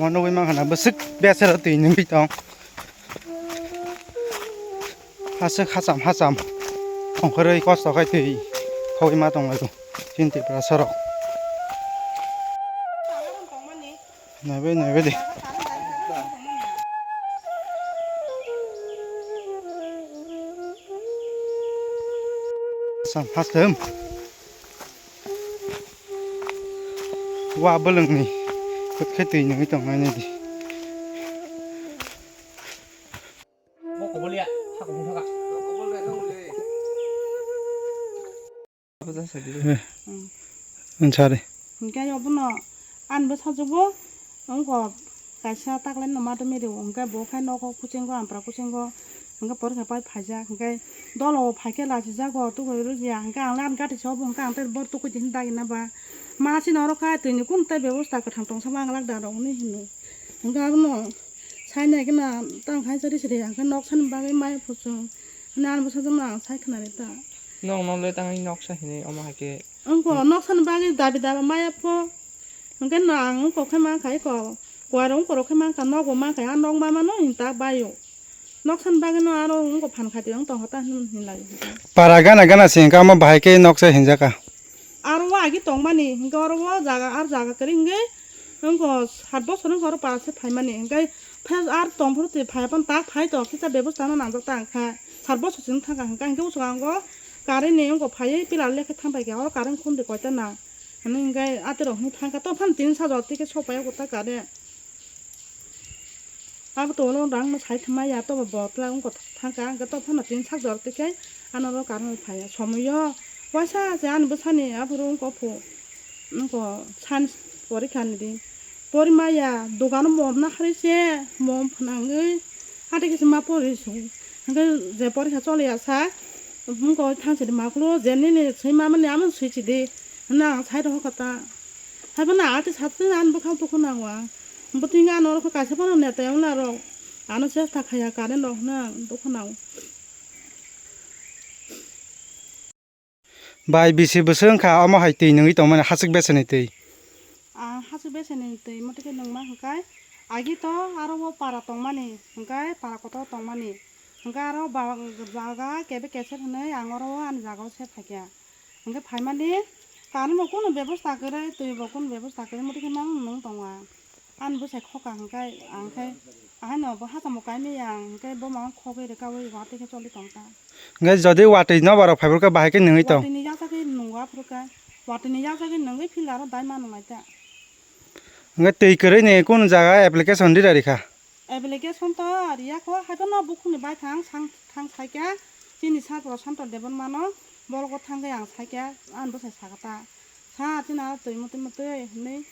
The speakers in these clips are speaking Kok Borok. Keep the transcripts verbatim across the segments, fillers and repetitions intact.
Omo nugwi mankha na bwswk besero twi nungwi tong. Aswk hacham hacham ongkhorwi kosto khai twi khogwi ma tong lai chini Tripura sorok. Naibai naibai de. Sam hasem. Wa bwlwngni khe twi nungwi tongmani di. Ansari. Hingke obono ani bwsajwkbo wngkha kaisa taklai no mata miri hingke bo khai nogo kuchengo ampra kuchengo hingke porikha pai phaijak hingke dolo phaikhe lachijago tubui rwgya hingke ang ani gati se obo hingke ang tei bor tukui tini dagina ba ma chini oro khai twini kunu tei bebosta kwthang tongsa ma ang lak da rok hinwi hino hingke abono sainai kheno tang khai sari sari hingke noksa ni bagwi maya puchung hwnwi ani bwsajwkno ang sai khwnari ta. Nokno le tangwi noksa hinwi omo hai khe. Wngkha noksa ni bagwi dabi daba maya pho. Hwnkhe no ang wngkha khe mankha eko. Kuwaro wngkha rok khe mankha, nogo mankha, a nok ma mano hinta baio. Noksa ni bagwi no aro wngkha phan khati wng tongkha ta hin hinlai. Para gana gana se hwnkha omo bahai khe noksa hinjaka. Aro o agi tongmani hwnkhe oro o jaga, aro jaga kwrwi hwnkhe wngkha sat bosor wngkha oro para se phaimani hwnkhe phai ar tongphuru twi phai phano tak phai to kisa bebosta no nangjak ta wngkha. Sat bosor se wng thangkha hwnkhe, hwnkhe usuk ang o Current ni wngkha phaiwi pillar lekhe thampai khe oro current khumri koita nang. Hwnwi hwnkhe aterok hwnwi thangkha, to phano tini sajor tike sokpai o ta current. Abo tonglo rang no sai thwmai ya, to bo botla wngkha thangkha, hwnkhe to phano tini sajor tike ano oro current phaiya. Somoyo waisa se ani bwsani aphuru wngkha phu, wngkha science porikha ni di. Porimaya dogano mom na hari se mom phnangwi hati khe se ma pori su. Hwnkhe je porikha choliya sa wngkha thangsi di makhlo je nini swi ma mani amo swi chidi hwnwi ang sai rokha ta. Haiphano ati satwi ani bwkhak dukhu nango ang. Bwtwi ano rokha kaisa phano neta wngna rok ano chesta khaiya current rok hwnwi ang dukhu nango. Bai bisi bwswk wngkha omo hai twi nungwi tongmani hachwk beseni twi. Ah, hachwk beseni twi motike nungma hwnkhe agi to aro o para tongmani hwnkhe para kotor tongmani hwnkhe aro ba-, jaga kebe kesep hwnwi ang oro o ani jaga o se phaikha hwnkhe phaimani current bo kunu bebosta kwrwi twi bo kunu bebosta kwrwi motike mang nung tongo ang. Ani bwsai khoka hwnkhe ang khe ahaino bo hachamo kaimaya ang hwnkhe bo mano khogwi rwkaui watwi khe choli tongkha. Hwnkhe jodi watwi nobarok phaibrwkha bahai khe nungwi tong. Watwini yacha khe nungo aphuru khe. Watwini yacha khe nungwi phila aro dai mano naita. Hwnkhe twi kwrwini kunu jaga application rira rikha? Application to riya kho, haiphano bukhukni baithang sang thang saikha chini sir Prashanto Debbarmano, borogo thangwi ang saikha ani bwsai sakha ta. Sa chini aro twi mutwi mutwi hinwi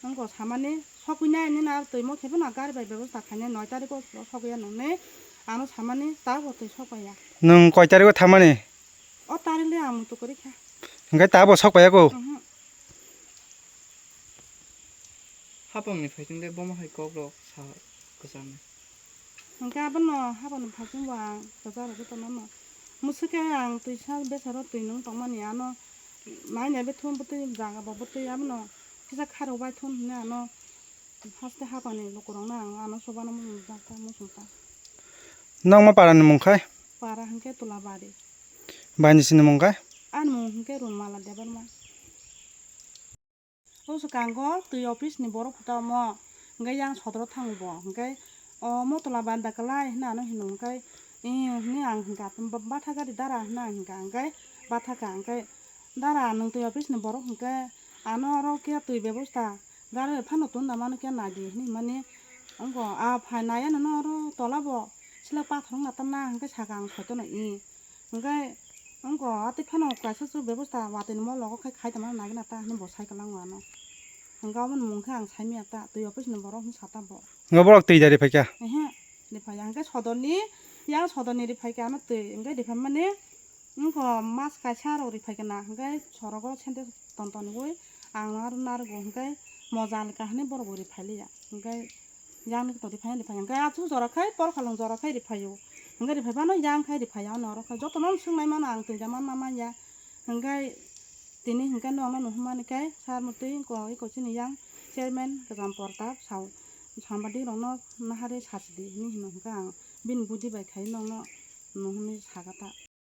wngkha samani sokwi nai nini aro twi mo khe phano gari bai bebosta khainai noi tariko sokya nungnai ano samani tabo twi sokpaiya. Nwng koi tariko thamani? O tarik le ang muitu kwrwi kha. Hwnkhe tabo sokpaiya ko? Mhm. Hapangni phaising de bomo hai kok rok sa kwchangni. Hwnkhe abono hapangni phaising bo ang kwcharo jotono no. Mwswk khe ang twisa besaro twi nung tongmani ano nainai bwthwng bwtwi jaga bo bwtwi abono kisa kharok bai thun hinwi ano haste hapangni lukurokno ang ano chubano muchung ta muchung ta. Nokma parani mung khai? Para hwnkhe Tulabari. Baini sini mung khai? Ani mung hwnkhe Runmala Debbarma. O swkango twi office ni borok phuta omo, hwnkhe yang sodro thango bo, hwnkhe o motola banda kwlai hwnwi ano hino, hwnkhe, "Ee," hwnwi ang hwnkha, "Batha gari dara?" hwnwi ang hwnkha, hwnkhe batha kha, hwnkhe, "Dara, nwng twi office ni borok hwnkhe ano oro khe twi bebosta gari bai phano tunda mano khe nai di," hwnwi hwnmani, wngkha, "A phai nai ano oro tola bo silak pathor wngna tamna," hwnkhe sakha ang soitono, "Ee." Hwnkhe wngkha, "Atwi phano kaisa se bebosta watwi ni mol rogo khai khai tongmani nagina ta," hinwi bo sai kwlango ano. Hwnkhe aboni mung khe ang saimanya ta, twi office ni borok hinwi sa ta bo. Hwnkhe borok twi da riphaikha? Ehe, riphaikha. Hwnkhe sodorni, yang sodorni riphaikha ano twi, hwnkhe riphaimani wngkha mas kaisa rok riphaikha na, hwnkhe sorogo sende ton ton wi ang aro narwgo, hwnkhe moja lika hinwi borok bo riphailiya. Hwnkhe yang ni to riphaina riphaikha. Hwnkhe aswk jora khai, porkhalong jora khai riphaio. Hwnkhe riphaimano yang khai riphaiya, ano oro khai jotono swngnaimano ang twi da manma manya. Hwnkhe tini hwnkhe nokno nuhumani khe sar mwtwi wngkha eko chini yang chairman Kwcham Pratap sao. Sambadi rokno nahari sachidi hinwi hino hwnkha ang bini budi bai khai nokno nung hinwi sakha ta.